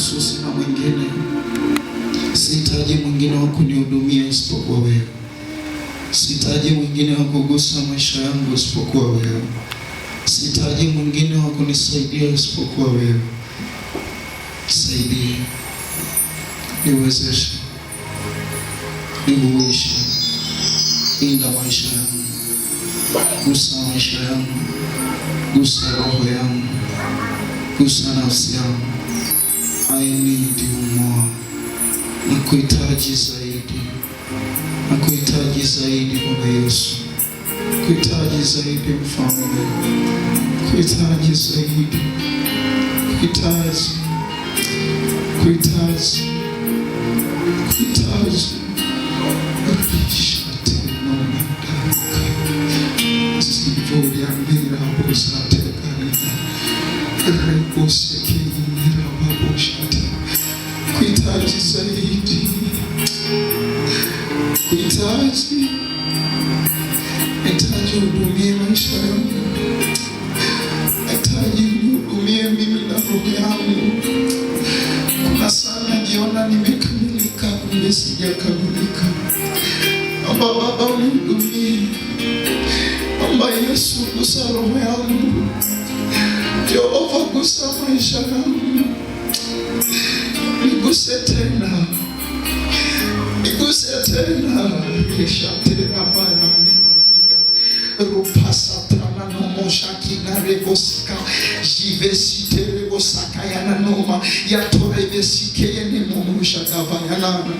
Yesu, sina mwingine, sihitaji mwingine wa kunihudumia isipokuwa wewe, sihitaji mwingine wa kugusa maisha yangu isipokuwa wewe, sihitaji mwingine wa kunisaidia isipokuwa wewe. Nisaidie, niwezeshe, nihuishe, linda maisha yangu, gusa maisha yangu, gusa roho yangu, gusa nafsi yangu. I need you more. Nakuhitaji zaidi, nakuhitaji zaidi Bwana Yesu, kuhitaji zaidi Mfalme, kuhitaji zaidi, kuhitaji, kuhitaji, kuhitaji. Kuhitaji zaidi, kuhitaji, nahitaji uhudumie maisha yangu, nahitaji unihudumie mimi na roho yangu. Kuna saa najiona nimekamilika, kumbe sijakamilika. Naomba Baba unihudumie, naomba Yesu gusa roho yangu, Jehova gusa maisha yangu, niguse tena, niguse tena. Reshatera bana nemaviga rupasatana nomoshakina rebosika jivesiterebosakayana noma yatorebesikeyene momoshakavayanana.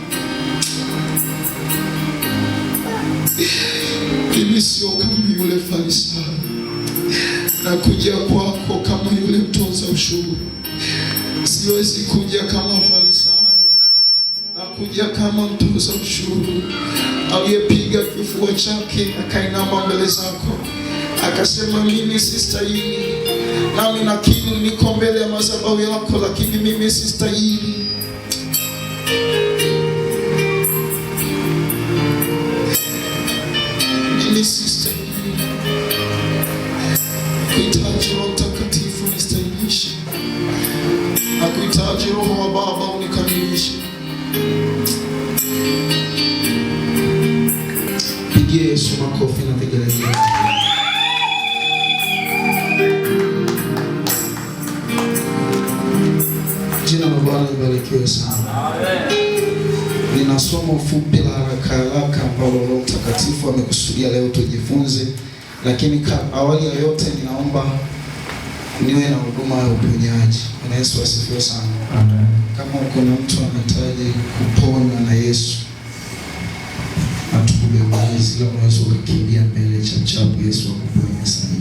Mimi sio kama yule Farisayo, nakuja kwako kama yule mtoza ushuru. Siwezi kuja kama Farisayo, nakuja kama mtoza ushuru aliyepiga kifua chake akainama mbele zako akasema, mimi sistahili, nami nakiri niko mbele ya madhabahu yako, lakini mimi sistahili. Mimi sistahili. Nakuhitaji Roho Mtakatifu nistahilishe, nakuhitaji Roho wa Baba unikamilishe. Pigie Yesu makofi na vigelegele. Jina la Bwana libarikiwe sana. Nina somo fupi la haraka haraka ambalo Roho Mtakatifu amekusudia leo tujifunze, lakini awali ya yote ninaomba niwe na huduma ya uponyaji. Bwana Yesu asifiwe sana. Amen. Kama kuna mtu anahitaji kuponywa na Yesu, hatukubembelezi, ila unaweza ukakimbia mbele chapchapu, Yesu akuponye sasa hivi.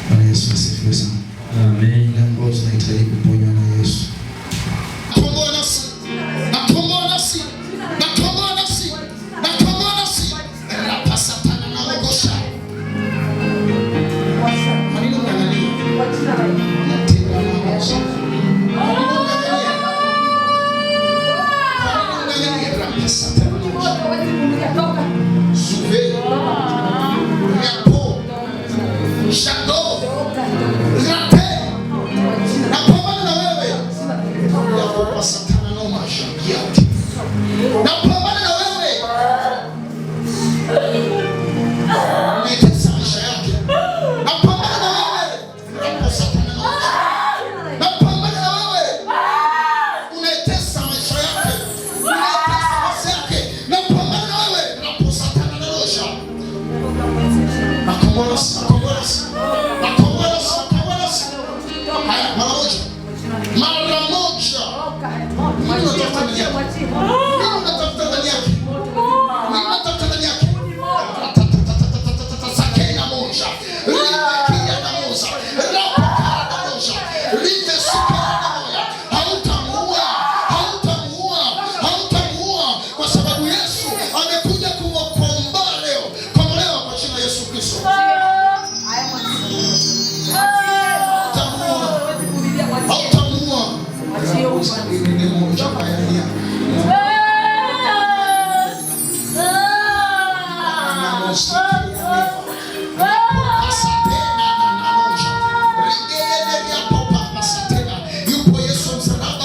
Bwana Yesu asifiwe sana. Amen. Wale ambao tunahitaji kuponywa na Yesu. Nakomboa nafsi, nakomboa nafsi, nakomboa nafsi, nakomboa nafsi. Rapasatana na ogosha. Kwa nini unaangalia? Natenda na ogosha. Kwa nini unaangalia? Kwa nini unaangalia? Rapasatana na ogosha. Zuve, Rapo, Shado, Rate. Napambana na wewe. Yapopasatana no mashakiati. Napambana na wewe. Unaitesa maisha yake. Napambana na wewe. Yapopasatana no mashakiati. Napambana na wewe. Unaitesa maisha yake. Unaitesa nafsi yake. Napambana na wewe. Napopasatana na rosha. Nakomboa nafsi, nakomboa nafsi. Nakomboa nafsi, nakomboa nafsi. Haya, mara moja. Mara moja. Nini unatafuta ndani yake? Nini unatafuta ndani yake? Nini unatafuta ndani yake? Sakena moja. Rimekia na moja. Rapakara na moja. Rime sukera na moja. Hautamuua, hautamuua, hautamuua kwa sababu Yesu amekuja kuwakomboa leo. Kombolewa kwa jina la Yesu Kristo. Hautamuua. Hautamuua. Ni moja bayania. Yupo Yesu msalaba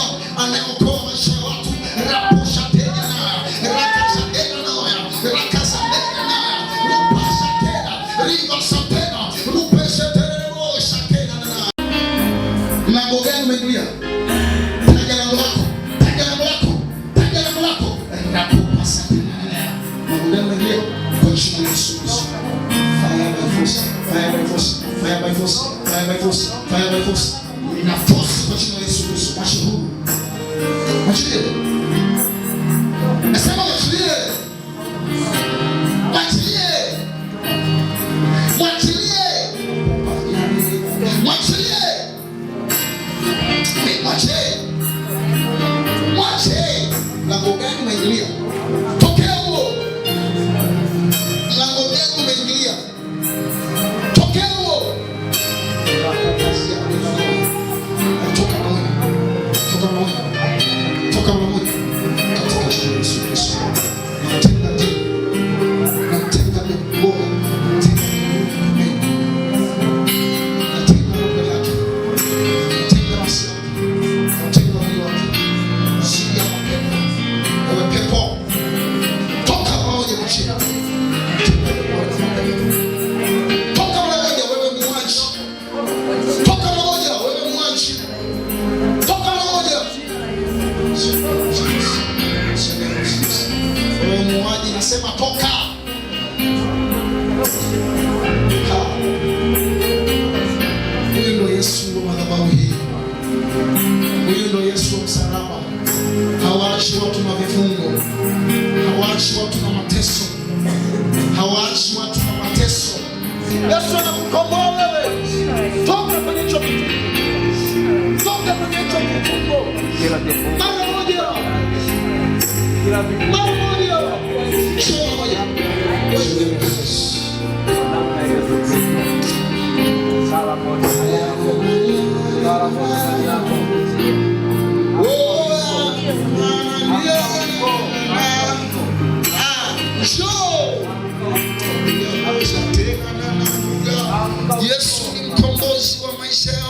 Mwachilie. Nasema mwachilie. Mwachilie. Mwachilie. Mwachilie. Mwachilie. Mwache. Mlango gani umeingilia? Tokea huo. Mlango gani umeingilia? Tokea huo. Toka mmoja. Toka mmoja. Toka mmoja. Katika jina la Yesu Kristo. Natenga dini. Natenga bora. Natenga Natenga roho yake. Natenga nafsi yake. Natenga mwili wake. Zuia mapepo. Ewe pepo. Toka mara moja mwachie. Toka mara moja wewe muuaji. Toka mara moja wewe muuaji. Toka mara moja. Wewe muuaji nasema toka. Ha. Huyu ndo Yesu wa madhabahu hii. Huyu ndo Yesu wa msalaba. Hawaachi watu na vifungo, hawaachi watu na mateso, hawaachi watu na mateso. Yesu anakukomboa wewe. Toka kwenye hicho kifungo, toka kwenye hicho kifungo mara moja, mara moja, mara moja. Njoo. Yesu ni mkombozi wa maisha ya